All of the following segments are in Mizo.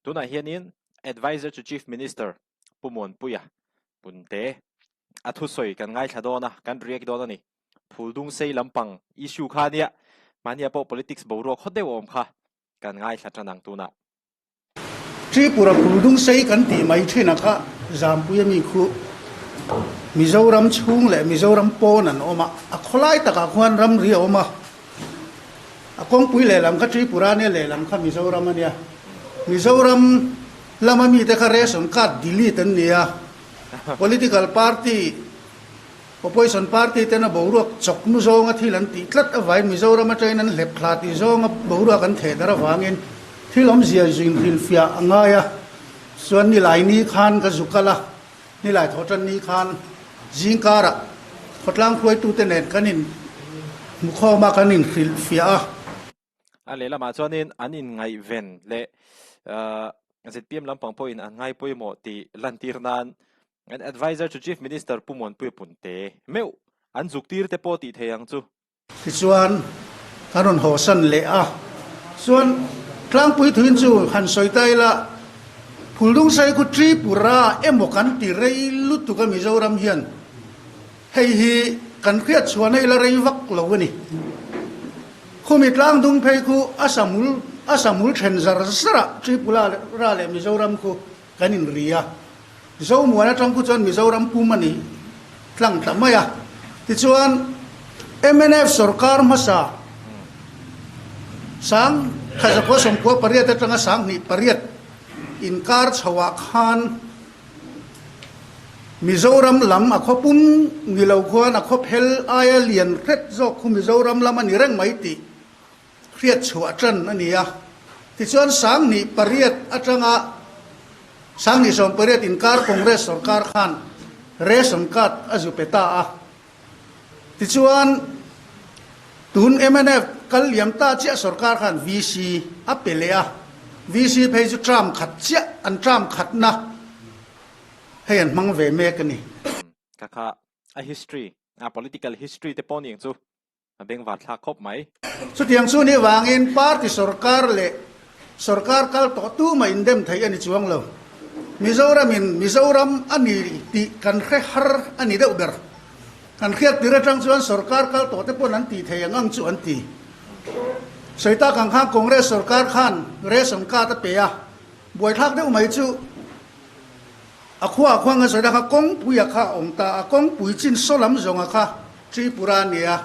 Tunah hianin Adviser to Chief Minister Pu Muanpuia Punte a thusawi kan ngaithla dawn a, kan react dawn a ni. Phuldung sei lampang issue kha ania, mahnia pawh politics boruak hawt deuh a awm kha kan ngaithla tan ang tunah. Tripura Phuldung sei kan tih mai thin a kha Zampuia mi khu Mizoram chhung leh Mizoram pawn an awm a, a khawlai takah khuan ramri a awm a. A kawngpui lehlam kha Tripura ania lehlam kha Mizoram ania. Mizoram lama mite kha ration card delete an ni a, political party, opposition party tena boruak chawknu zawnga thil an tih tlat avangin Mizoram atangin an hlep thla tih zawnga boruak an theh darh avangin thil awmzia zin hrilhfiah a ngai a. Chuan nilai ni khan ka zu kal a, Nilai thawhtan ni khan zingkarah khawtlang hruaitute nen kan in hmukhawm a, kan inhrilhfiah a. A lehlamah chuanin an inngaihven leh zpm lampang pawhin an ngai pawimawh tih lantir nan an Adviser to Chief Minister Pu Muanpuia Punte meuh an zuktir te pawh tih thei ang chu. Tichuan, kan rawn hawsan leh a. Chuan, tlangpui thuin chu han sawi ta ila, Phuldungsai khu Tripura emaw kan ti rei lutuk a Mizoram hian hei hi kan hriat chhuahna ila rei vak lo a ni. Khumi tlangdung phei khu a samul a samul then zar zar a Tripura leh Mizoram khu kan inri a. Zomuan atang khu chuan Mizoram pum a ni tlang ta mai a. Tichuan, mnf sorkar hmasa sang thazakhua sawmkhua pariat atanga sanghnih pariat inkar chhoah khan Mizoram lam a khaw pum ni lo khuan a khaw phel aia lian hret zawk khu Mizoram lam a ni reng mai tih hriat chhuah tan a ni a. Tichuan sanghnih pariat atanga sanghnih 18 inkar Congress sorkar khan ration card a zu pe ta a. Tichuan tun mnf kal liam ta chiah sorkar khan VC a pe leh a. VC phei chu term khat chiah an term khatna hei an hmang ve mek a ni. Kha kha a history, a political history te pawh ni ang chu. A bengvar thlak khawp mai. Chutiang chu nih vangin party sorkar leh sorkar kal tawh tumah indem theih a ni chuang lo. Mizoramin Mizoram a ni tih kan hre har a ni deuh ber. Kan hriat tir atang chuan sorkar kal tawh te pawn an tih thei ang ang chu an ti. Sawi tak ang khan Congress sorkar khan ration card a pe a, buaithlak deuh mai chu A khua a khuang a sawi kha kawngpui a kha a awm ta a, kawngpui chin saw lam zawng a kha Tripura a ni a.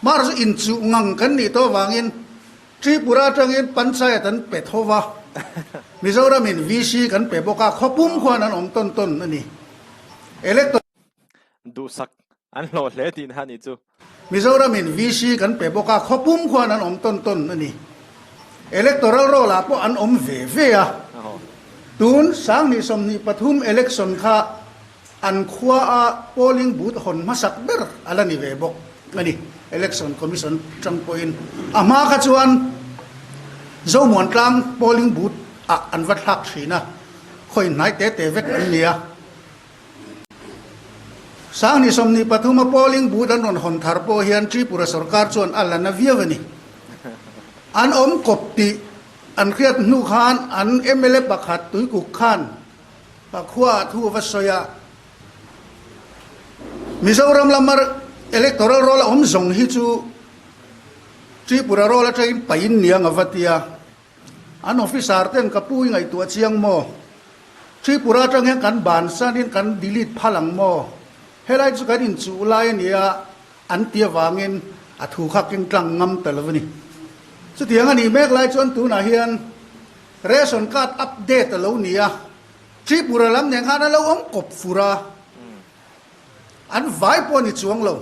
Mar chu inchuh ngang kan nih tawh avangin Tripura atangin Panchayat an pe tho va, Mizoramin VC kan pe bawk a, khawpum khuan an awm tawn tawn a ni. Electoral. Duhsak an hlawh hle tih na a nih chu. Mizoramin VC kan pe bawk a, khawpum khuan an awm tawn tawn a ni. Electoral roll ah pawh an awm ve ve a. Tun 2023 election kha an khua a polling booth hawn hmasak ber a la ni ve bawk a ni. Election Commission tang pawhin a hma kha chuan Zomuantlang polling booth ah an va thlak thin a, khawi hnai te te vek an ni a. 2023 a polling booth an rawn hawn thar pawh hian Tripura sorkar chuan a la na viau a ni. An awm kawp tih an hriat hnu khan an mla pakhat Tuikuk khan Pakhua ah thu a va sawi a, Mizoram lama electoral roll a awm zawng hi chu Tripura roll atangin paih in niang a va ti a. An officer ten ka pu i ngaihtuah chiang maw? Tripura atang hian kan bansan in kan delete phal ang maw? Helai chu kan inchuh lai a nia an ti avangin a thu kha keng tlang ngam ta lo a ni. Chutiang a nih mek lai chuan tunah hian ration card update a lo ni a, Tripura lam nen khan a lo awm kawp fur a, an vai pawh a ni chuang lo.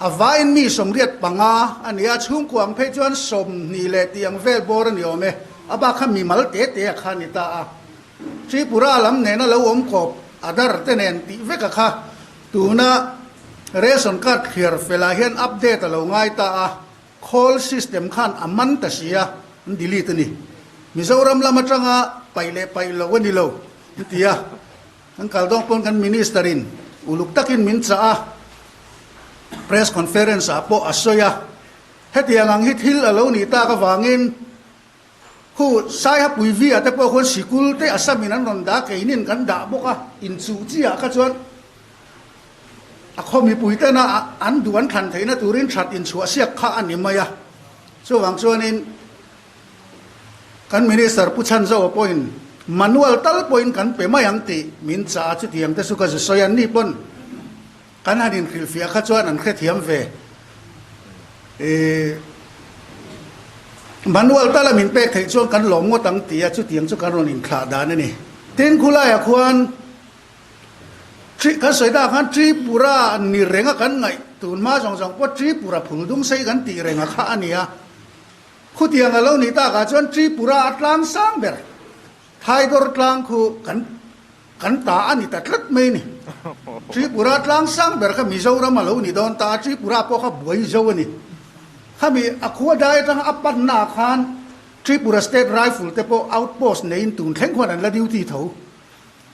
A vaiin mi 85 a ni a, chhungkua ang phei chuan 20 leh tih ang vel bawr a ni awm e. A bak kha mimal te te a kha a ni ta a. Tripura lam nena lo awm kawp Aadhaar te nen tih vek a kha tuna ration card thliar felah hian update a lo ngai ta a, khawl system khan a man ta si a, an delete a ni. Mizoram lam atanga paih leh paih lo a ni lo an ti a. Kan kal dawng pawn kan Minister in uluk takin min chah a, Press Conference ah pawh a sawi a, hetiang ang hi thil a lo nih tak avangin Khu Saihapui V-ah te pawh khuan sikul te Assam in an rawn dah a, keinin kan dah bawk a, inchuh chiah kha chuan a khaw mipui tena an duh an thlan theihna turin that inchhuah siak kha a ni mai a. Chuvang chuanin kan Minister Pu Chhanzoa pawhin manual tal pawhin kan pe mai ang tih min chah a, chutiang te chu ka zu sawi a, ni pawn Kan han inhrilhfiah kha chuan an hrethiam ve. Ih, manual tala min pek theih chuan kan lawm ngawt ang tih a, chutiang chu kan rawn inthlah dan a ni. Tin, khulaiah khuan Tri, kan sawi takah khan Tripura ni renga kan ngaih tun hma zawng zawng pawh Tripura phul dung sei kan tih renga kha a ni a. Khutiang a lo nih takah chuan Tripura a tlang sang ber, Thaidawr tlang khu kan Kan ta a ni ta tlat mai a ni. Tripura tlang sang ber kha Mizoram a lo ni dawn ta a, Tripura pawh kha buai zo a ni. Khami a khua dai atanga a panna ah khan Tripura State Rifle te pawh outpost neiin tun thleng khuan an la duty tho.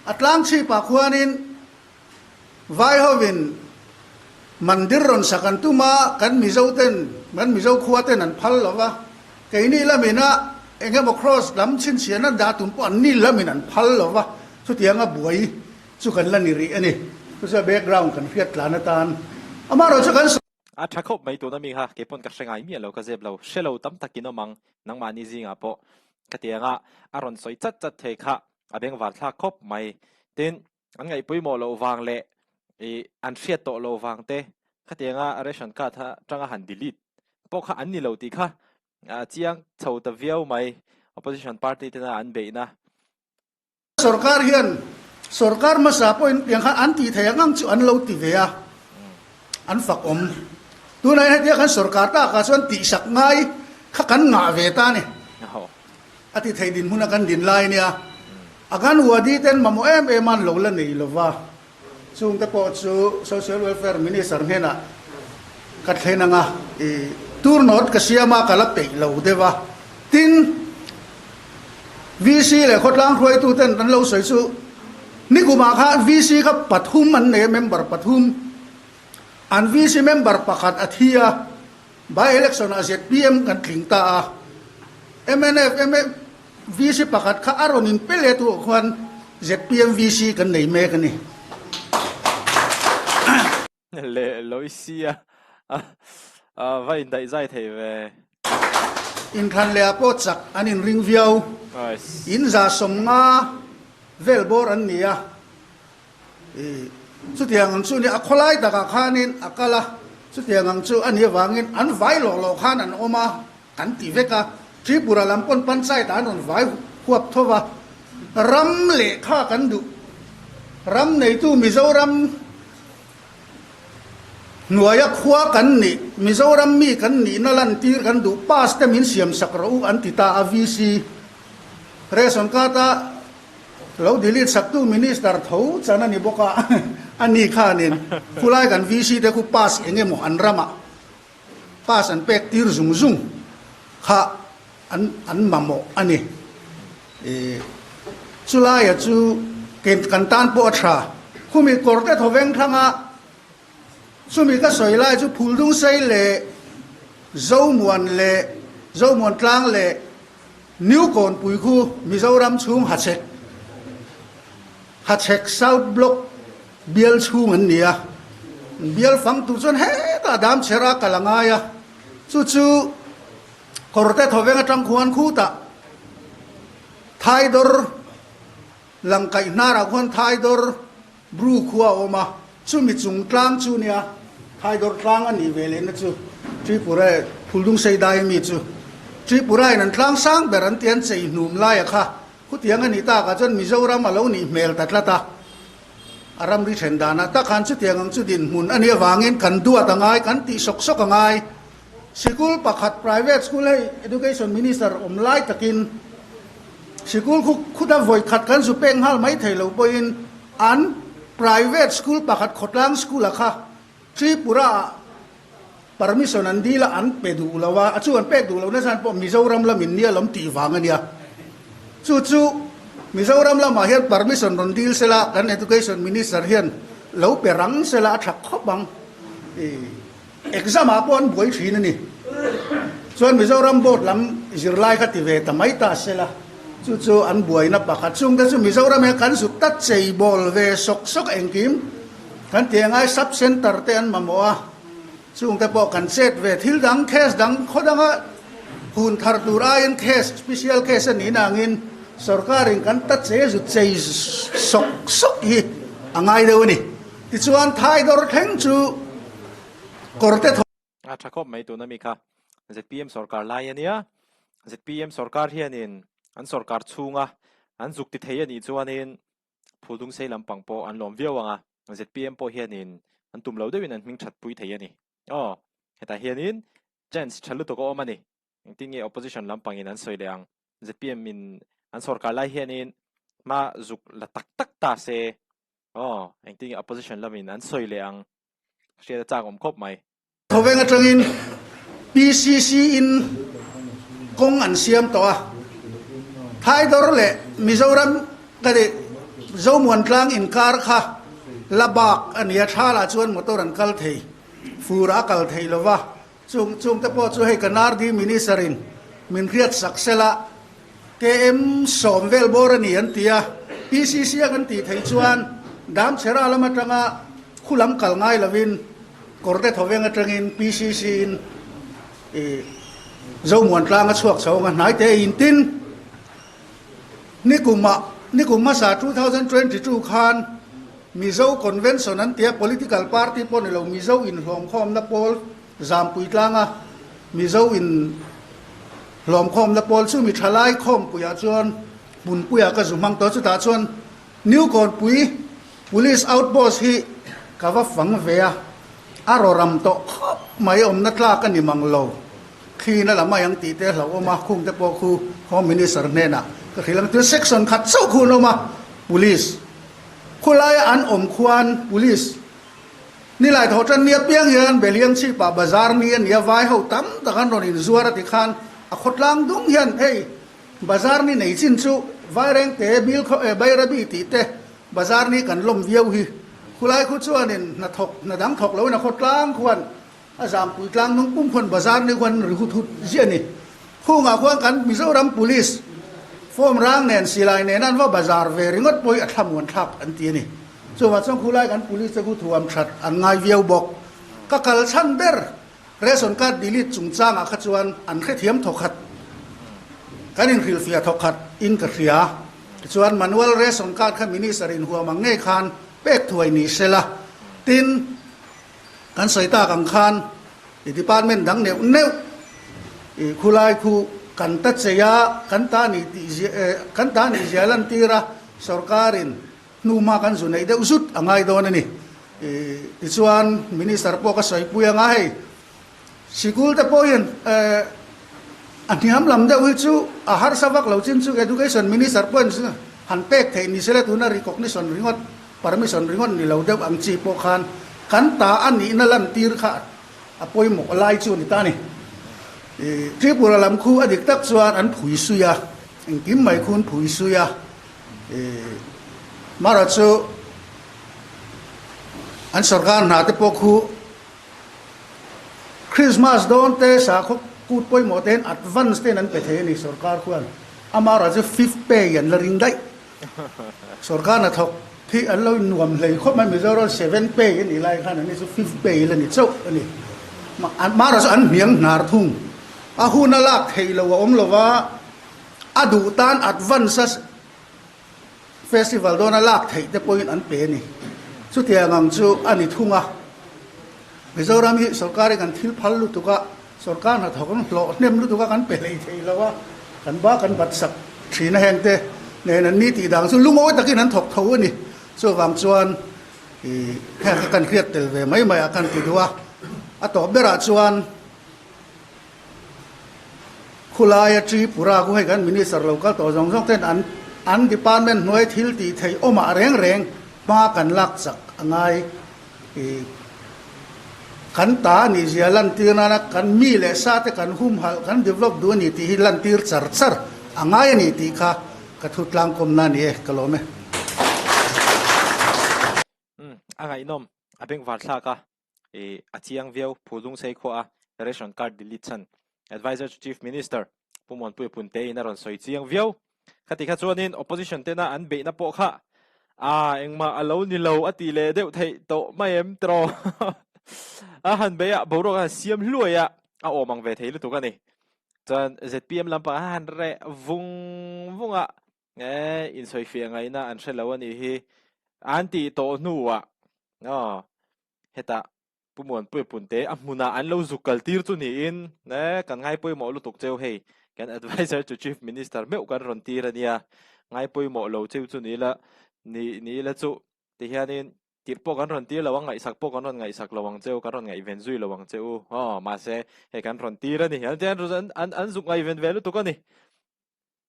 A tlang chhipah khuanin Vai hovin mandir rawn sak an tum a, kan Mizo ten, kan Mizo khua ten an phal lo va, keini lamin a eng emaw cross lam chhinchhian an dah tum pawh an ni lamin an phal lo va, chutianga buai chu kan la ni rih a ni. Chu chu a background kan hriat tlan atan amaherawhchu chu kan. A tha khawp mai tuna mi kha keipawn ka hre ngai miah lo ka zep lo, hre lo tam takin awm ang nangmahni zingah pawh ka ti anga a rawn sawi chat chat thei kha a bengvar thlak khawp mai. Tin, An ngaih pawimawh loh vang leh ih an hriat tawh loh vang te khatianga ration card kha atanga han delete pawh kha an ni lo tih kha a chiang chho ta viau mai opposition party tena an beihna. Sorkar hian sorkar hmasa pawhin piang khan an tih theih ang ang chu an lo ti ve a, an fak awm. Tunah hian hetia kan sorkar takah chuan tihsak ngai kha kan ngah ve ta a ni. A ti thei dinhmun a kan din lai nia, a kan uadi ten mamawh em em an lo la nei lova, chungte pawh chu Social Welfare Minister hnenah ka thlen anga i tur note ka siam a ka la peih lo deuh a, tin VC leh khawtlang hruaitu ten an lo sawi chu nikumah khan VC kha pathum an nei a member pathum, an VC member pakhat a thi a. By election ah zpm kan tling ta a, mnf VC pakhat kha a rawn in pe leh tur khuan zpm VC kan nei mek a ni. Leh Loisia a va indaih zai thei ve. Inthlan leh ah pawh chak an inring viau. In 150 vel bawr an ni a. I, chutiang ang chu ni a khawlai takah khanin a kal a, chutiang ang chu a nih avangin an vai lawh lawh khan an awm a, an ti vek a, Tripura lam pawn panchayat ah an rawn vai huap tho va, ram lehkha kan duh, ram neitu Mizoram hnuaia khua kan nih, Mizoram mi kan nihna lantir kan duh, pass te min siam sak rawh u an ti ta a, VC ration card a. Lo delete saktu minister tho chan a ni bawk a, a ni khanin khulai kan VC te khu pass eng emaw an ramah pass an pek tir zung zung kha an an mamawh a ni. I chulaia chu kan tan pawh a tha. Khumi kawr te thawveng thlanga chumi ka sawi lai chu Phuldungsei leh Zomuan leh Zomuan tlang leh New Kawnpui khu Mizoram chhung Hachhek, Hachhek South Block bial chhung an ni a. Bial fang tur chuan hetah dam chher a kal a ngai a, chu chu Kawrte thawveng atang khuan khutah Thaidawr Langkaih hnarah khuan Thaidawr Bru khua a awm a, chumi chung tlang chu nia Thaidawr tlang a nih ve lehna chu Tripura Phuldungsei dai ami chu Tripura in an tlang sang ber an ti an chei hnum laia kha khutiang a nih takah chuan Mizoram a lo nih hmel ta tlat a, a ramri then danah tak khan chutiang ang chu dinhmun a nih avangin kan duat a ngai kan tih sawk sawk a ngai. Sikul pakhat private school hei Education Minister awm lai takin sikul khu khuta vawi khat kan zu pek nghal mai thei lo pawhin an private school pakhat khawtlang school a kha Tripura ah permission an dil a an pe duh lo a, a chu an pek duh lo nasa pawh Mizoram lamin nia lawm tih vang a nia. Chu chu Mizoram lamah hian permission rawn dil sela kan Education Minister hian lo pe rang sela a tha khawp ang. Exam ah pawh an buai thin a ni. Chuan Mizoram board lam zirlai kha ti ve ta mai ta sela, chu chu an buaina pakhat. Chungte chu Mizoram he kan zut ta chei bawl ve sawk sawk engkim kan ti angai sub centre te an mamawh a, chungte pawh kan chet ve thil dang case dang khaw danga hun thar tur aiin case special case a nih na angin sorkarin kan ta che zut chei sawk sawk hi a ngai deuh a ni. Tichuan Thaidawr thleng chu kawrte thaw. A tha khawp mai tuna mi kha zpm sorkar lai a nia. Zpm sorkar hianin an sorkar chhunga an zuk ti thei a nih chuanin Phuldung sei lampang pawh an lawm viau ang a, zpm pawh hianin an tum lo deuhin an hming that pui thei a ni. Aw, hetah hianin chance tha lutuk a awm a ni. Engtin nge opposition lampangin an sawi leh ang? Zpm in an sorkar lai hianin hma zuk la tak tak ta se, aw, engtin nge opposition lamin an sawi leh ang? Hriat a chak awm khawp mai. Thawveng atangin PCC in kawng an siam tawh a, Thaidawr leh Mizoram ka ti Zomuantlang inkar kha la bak a nia, thalah chuan motor an kal thei, fur a kal thei lo va, chung chungte pawh chu hei kan RD Minister in min hriat sak sela KM sawm vel bawr a ni an ti a, PCC a kan tih theih chuan Damchhera lam atanga khu lam kal ngai lovin Kawrte thawveng atangin PCC in ih Zomuan tlang a chhuak chho ang a, hnai te in tin nikumah nikum hmasa 2022 khan Mizo Convention an tia political party pawh ni lo Mizo inhlawmkhawmna pawl Zampui tlanga Mizo in hlawmkhawmna pawl chu mi thalai khawmpuiah chuan hmunpuiah ka zu hmang tawh chutah chuan New Kawnpui Police Outpost hi ka va fang ve a, a rawram tawh khawp mai awmna tlak a ni mang lo. Thlin a la mai ang tih te hlauhawm a, khung te pawh khu Home Minister hnenah ka hrilh ang. Tin section khat chauh khu an awm a, Police khulaia an awm khuan Police Nilai thawh tan ni apiang hian Beliang chhipah bazar ni a nia vai ho tam tak an rawn inzuar a ti khan a khawtlang dung hian hei bazar ni nei chin chu Vairengte Bil khaw eh Bairabi tih te bazar ni kan lawm viau hi khulai khu chuanin hna thawk hna dang thawk loin a khawtlang khuan a zampui tlang nung pum khuan bazar ni khuan ri hut hut ziah a ni. Khungah khuan kan Mizoram Police form rang nen silai nen an va bazar ve ringawt pawh hi a thlamuan thlak an ti a ni. Chuvang chuan khulai kan police te khu thuam that an ngai viau bawk. Ka kal chhan ber ration card delete chungchangah kha chuan an hrethiam thawkhat kan inhrilhfiah thawkhat in ka hria. Tichuan manual ration card kha minister in huam ang ngei khan pek thuai ni sela. Tin, kan sawi tak ang khan i department dang neuh neuh i khulai khu kan ta chei a, kan ta nih tih zia kan ta nih zia lantir a sorkarin Hnuhma kan zu neih deuh zut a ngai dawn a ni. Tichuan Minister pawh ka sawipui anga hei sikul te pawhin a hniam lam deuh hi chu a harsa vak lo chin chu Education Minister pawhin han pek theih ni sela tuna recognition ringawt permission ringawt ni lo deuh ang chi pawh khan kan ta a nihna lantir kha a pawimawh lai chu a ni ta a ni. Tripura lam khu a dik tak chuan an phui sui a, engkim mai khu an phui sui a. Mara chu an sorkar hna te pawh khu Christmas dawn te sakhaw kut pawimawh te hian advance te in an pe thei a ni sorkar khuan amara chu fifth pay an la ring daih sorkar hnathawk hi an lo innuam hlei khawp mai Mizoram seven pay a nih lai khan an ni chu fifth pay la ni chauh a ni mara chu an hniang hnar thung a hun a lak theih loh a awm lova. A duh tan advance a festival dawna lak theih te pawhin an pe a ni. Chutiang ang chu a ni thung a. Mizoram hi sorkarin kan thil phal lutuk a, sorkar hnathawk an hlawh hnem lutuk a kan pe hlei thei lo a, kan ba kan bat sak thin a heng te nen an ni tih dang chu lungawi takin an thawk tho a ni. Chuvang chuan ih heng kha kan hriat tel ve mai mai ah kan ti duh a. A tawp berah chuan. Khulaia Tripura khu hei kan Minister lo kal tawh zawng zawng ten an an department hnuai thil tih theih awmah reng reng hma kan lak chak a ngai i kan ta a nih zia lantir nana kan mi leh sa te kan humhalh kan develop duh a ni tih hi lantir char char a ngai a ni tih kha ka thu tlangkawmna a ni e ka lawm e. Umm a ngaihnawm a bengvar thlak a. I a chiang viau Phulung Seikhua a ration card delete chhan. Adviser to Chief Minister Pu Muanpuia Punte in a rawn sawi chiang viau. Khati kha chuanin opposition tena an beihna pawh kha a engmah a lo ni lo a tih leh deuh theih tawh mai em tiraw? A han beih a, boruak a han siam hluai a, a awm ang ve thei lutuk a ni. Chuan zpm lampang a han reh vung vung a, e insawifiah ngaihna an hre lo a nih hi an tih tawh hnuah aw hetah Pu Muanpuia Punte a hmunah an lo zuk kal tir chu niin e kan ngai pawimawh lutuk cheu hei kan adviser to chief minister meuh kan rawn tir a nia ngai pawimawh lo cheu chu ni la ni ni ila chu tihianin tirh pawh kan rawn tir lo ang ngaihsak pawh kan rawn ngaihsak lo ang cheu kan rawn ngaihven zui lo ang che u aw mahse hei kan rawn tir a ni an an an an zuk ngaihven ve lutuk a ni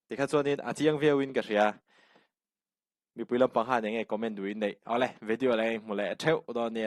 tikha chuanin a chiang viauin ka hria. Mipui lampang khan enge comment duh in neih. Awle, video leh hmu leh theuh dawn nia.